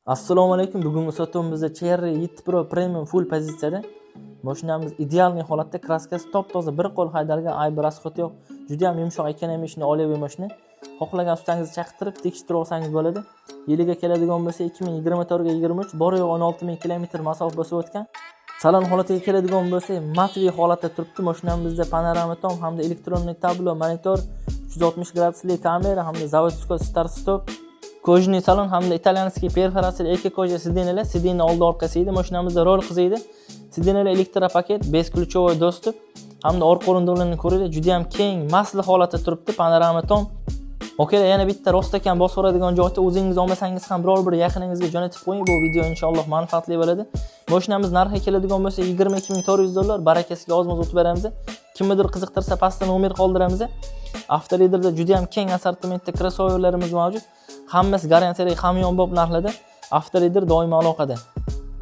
Assalomu alaykum. Bugungi sotuvimizda Chery 7 Pro Premium full pozitsiyada. Mashinamiz идеальный holatda, краска si top-toza, bir qo'l haydalgan, aybi расход yo'q. Juda ham yumshoq, экономичный, oilaviy mashina. Xohlagan ustangizni chaqirtirib, tekshirtirib olsangiz bo'ladi. Yiliga keladigan bo'lsa, 2024 ga 23, bor yo'q 16 ming kilometr masofa bosib o'tgan. Salon holatiga keladigan bo'lsak, матовый holatda turibdi. Mashinamizda panorama tom hamda электронный табло, monitor, 360 gradusli kamera hamda заводской старт стоп, кожаный salon hamda итальянский перфорация, эко кожа сиденья lar, сиденье oldi orqasi edi. Mashinamizda rol qiziydi. Сиденья lar электропакет, бесключевой доступ hamda orqa o'rindiqlarni ko'ringlar, juda ham keng, масли holatda turibdi, panorama tom. Okalar, yana bitta rostakam bosib yuboradigan joyda o'zingiz olmasangiz ham biror bir yaqiningizga jo'natib qo'ying. Bu video inshaalloh manfaatli bo'ladi. Mashinamiz narxi keladigan bo'lsa, 22 400 dollar, barakasiga ozmoz o'tib beramiz. Kimnidir qiziqtirsa, pastda nomer qoldiramiz. Avtoliderda juda ham keng assortimentda krossoverlarimiz mavjud. Hammasi garantiyali, hamyonbop narxlarda. Avtolider doimo aloqada.